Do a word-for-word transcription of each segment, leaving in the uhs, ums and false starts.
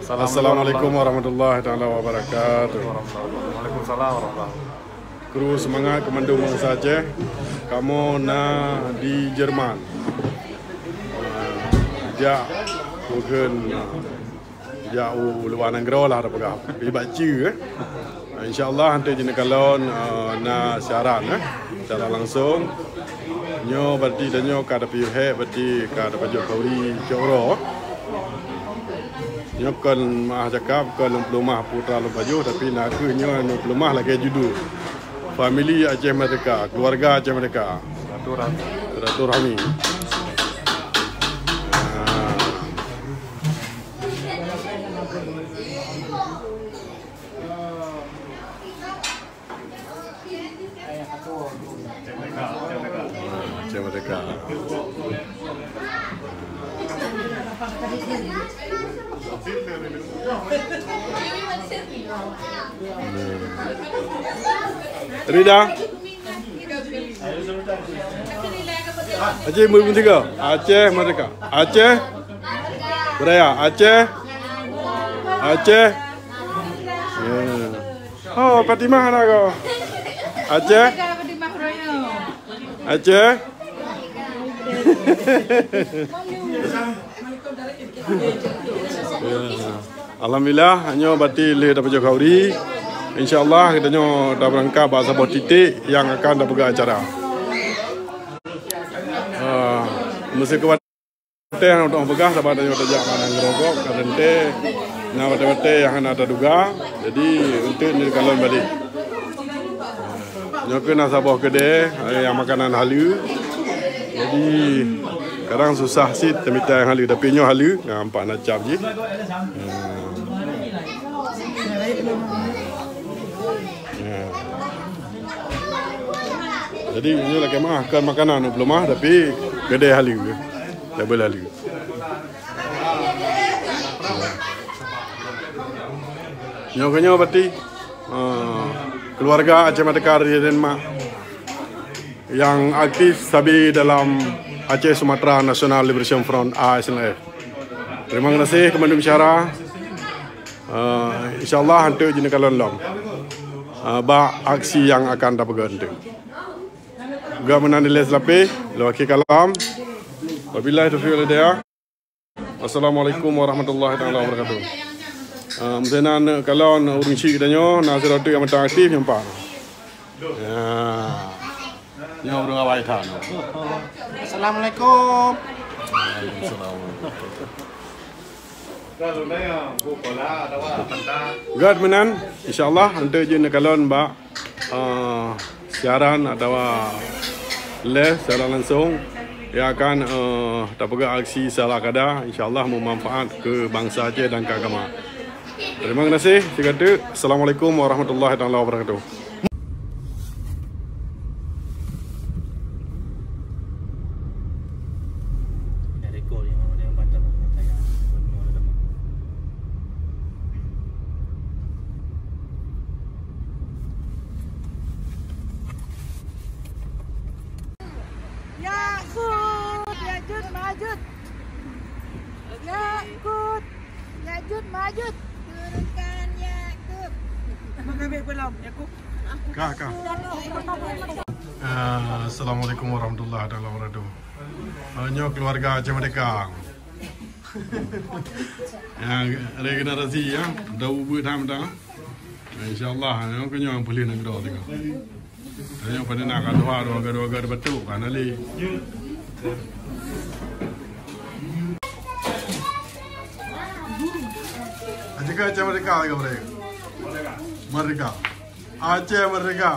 Assalamualaikum warahmatullahi taala wabarakatuh. Waalaikumsalam warahmatullahi. Kru seumangat keu mandum bansa Aceh. Kamoe na di Jerman. Ah, jak peugöt, ah, jak u luwa nanggroe lah tapeugah. Pi bak chieue, eh. Ah, insya Allah, hantu jinoe kalon, ah, na siaran, eh. Siaran langsung. Nyoe berarti tanyoe ka tapiôh hék, berarti ka tapajoh khauri cot uroe. Nyoe kon meu'ah cakap, kon lôn peuleumah putra lôn pajoh, tapi nakeuh nyoe lôn peuleumah lagèe judul. Famili Aceh Merdeka, keluarga Aceh Merdeka. Silaturahmi. Silaturahmi. Ah. Aceh Merdeka. Rida. Aceh Merdeka. Aceh Merdeka. Aceh Budaya. Aceh. Aceh. Ya. Oh, Fatimah na ko. Aceh. Aceh. Ya. Alhamdulillah, nyoe berarti lheuh tapajoh khauri. Insya Allah, geutanyoe tabeurangkat bak saboh titik nyang akan tapeugah acara. Ah, meuseukeubah Watèe hana teupeugah, sabab tanyoe tajak bak nanggroe gob, ka teuntèe na watèe-watèe nyang hana taduga, jadi eunteuk neukalon balek. Nyoe keuh na saboh keudè, eh, nyang makanan haleue. Jadi, kadang susah cit tamita nyang haleue, tapi nyoe haleue, na empat macam jih. Ya. Jadi, nyoe lakèe meu'ah, kon makanan u peuleumah, tapi keudè haleue. Double haleue. Nyoe keuh nyoe berarti, eh, keluarga Aceh Merdeka dari Denmark yang aktif sabe dalam Aceh Sumatra National Liberation Front, A S N L F. Terima kasih keu mandum syedara. Eh, insya Allah, eunteuk jinoe kalon lom, eh, bak aksi nyang akan tapeugöt eunteuk. Geuh meunan dilèe seulapeh, lôn akhé kalam. Wabillahi taufiq wal hidayah. Wassalamualaikum warahmatullahi taala wabarakatuh. Ah, meuseunan kalon ureueng syik tanyoe, na sidroe teuk nyang mantong aktif nyoe pat. Ya. Nyoe ureueng awai that. Assalamualaikum. Waalaikumsalam. Geuh meunan, insya Allah, eunteuk jeuet neukalon bak, eh, siaran atawa live siaran langsung nyang akan, eh, tapeugah aksi salah kada, insya Allah meumanfaat keu bansa Aceh dan keu agama. Terima kasih, sigoe teuk. Assalamualaikum warahmatullahi taala wabarakatuh. Yakut, Yakut, Majut. Yakut, Yakut, Majut. Turunkan Yakut. Abang ambil pulang, Yakut. Ka, ka. Ah, Assalamualaikum warahmatullahi taala wabarakatuh. Ah, nyoe keluarga Aceh Merdeka. Nyang regenerasi, ya, dah ubit dah mentang. Insya Allah, nyoe keuh nyoe nyang peulheueh nanggroe teuka. Nyoe pada nak gadoh, gadoh, gadoh, gadoh betul kan, Ali. Aceh Merdeka lagi, Merdeka. Merdeka. Aceh Merdeka.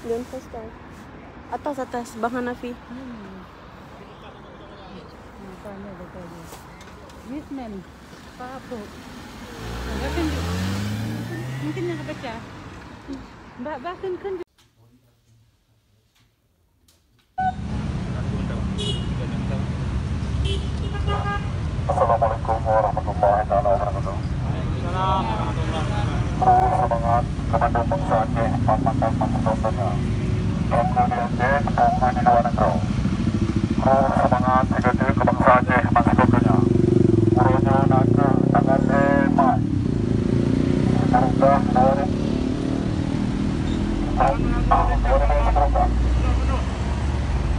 Don't post down. Atas, atas, Bang Hanafi. Yes, ma'am. Apa, apa? Mungkin, mungkin yang baca. Mbak, bahkan kan Assalamualaikum warahmatullahi taala wabarakatuh. Kru seumangat keu mandum bansa Aceh, mat makan, mat seutôt donya. Kru di Aceh, kru di luwa nanggroe. Seumangat sigoe teuk keu bansa Aceh ban sigoe donya. Uroe nyoe na kheueh tanggai lhèe Maret, dua ribu dua puluh dua.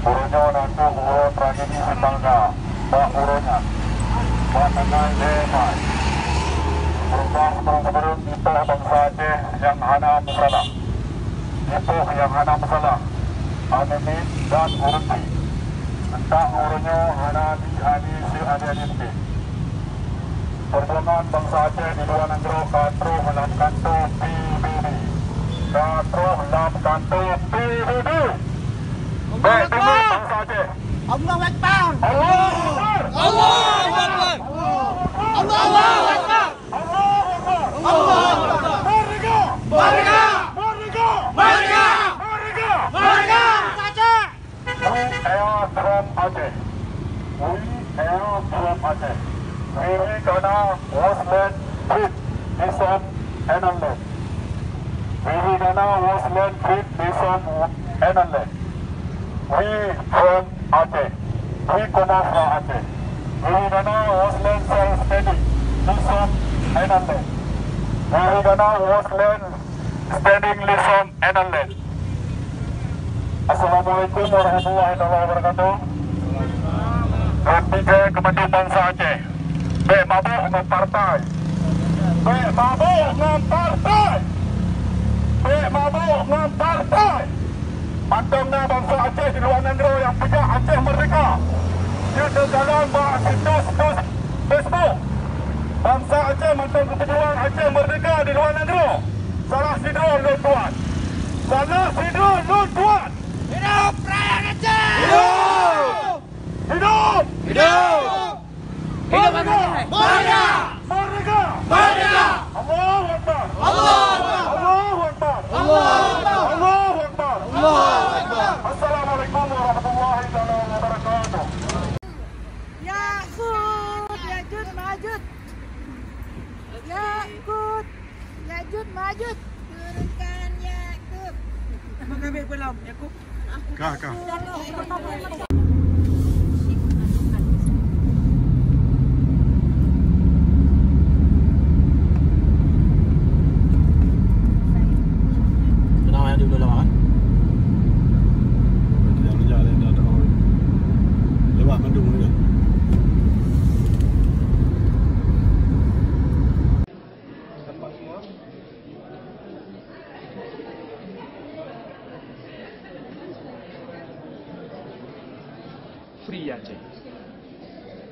Uroe nyoe na kheueh uroe tragedi sibangsa bak uroe nyan, bak tanggai lhèe Maret. Beurubah ureueng-ureueng di poh bansa Aceh nyang hana meusalah. Di poh nyang hana meusalah, aneuk miet dan ureueng pih. Teuntang uroe nyoe hana lé aneuk seuaneuk-aneuk miet. Peujuangan bansa Aceh di luwa nanggroe ka troh lam kantô P B B. Ka troh lam kantô P B B. Bèk deungon bansa Aceh. Allahu Akbar! Allahu Akbar! Allahu Akbar! Allahu Akbar! Allahu Akbar! Allahu Akbar! Merdeka! Merdeka! Merdeka! Merdeka! Merdeka! Merdeka! Bansa Aceh! We are from Aceh. We are from Aceh. We're gonna wasteland, treat, disown and unleash. We're gonna wasteland, treat, disown and unleash. We from Aceh. We come out from Aceh. We're gonna wasteland self standing, disown and unleash. We're gonna wasteland standing, disown and unleash. Assalamualaikum warahmatullahi taala wabarakatuh. Rot pike keu bansa Aceh. Bèk mabök ngon partai. Bèk mabök ngon partai. Bèk mabök ngon partai. Mantong na bansa Aceh di luwa nanggroe nyang peujak Aceh merdeka. Jeuet teukalon bak situs-situs Facebook. Bansa Aceh mantong geupeujuang Aceh merdeka di luwa nanggroe. Salah sidroe lôn tuan. Salah sidroe lôn tuan. Hidup rakyat Aceh! Hidup! Hidup! Hidup! Hidup Aceh! Merdeka! Merdeka! Merdeka! Allahu Akbar! Allahu Akbar! Allahu Akbar! Allahu Akbar! Allahu Akbar! Allahu Akbar! Assalamualaikum warahmatullahi taala wabarakatuh. Yakut, Yakut, Majut. Yakut, Yakut, Majut. Turunkan Yakut. Apa kami belum, Yakut? Ka, ka. Kenapa yang di belakang, kan? Tidak menjalan, tidak tahu. Lewat mandum ni, kan? Free Aceh.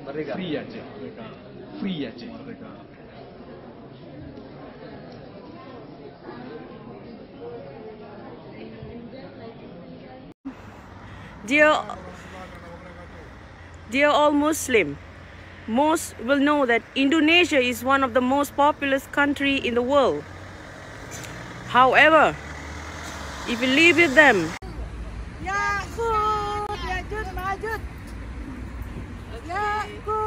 Merdeka. Free Aceh. Merdeka. Free Aceh. Merdeka. Dear, dear all Muslim, most will know that Indonesia is one of the most populous country in the world. However, if you live with them, Yakut, Yakut, Majut. Yakut.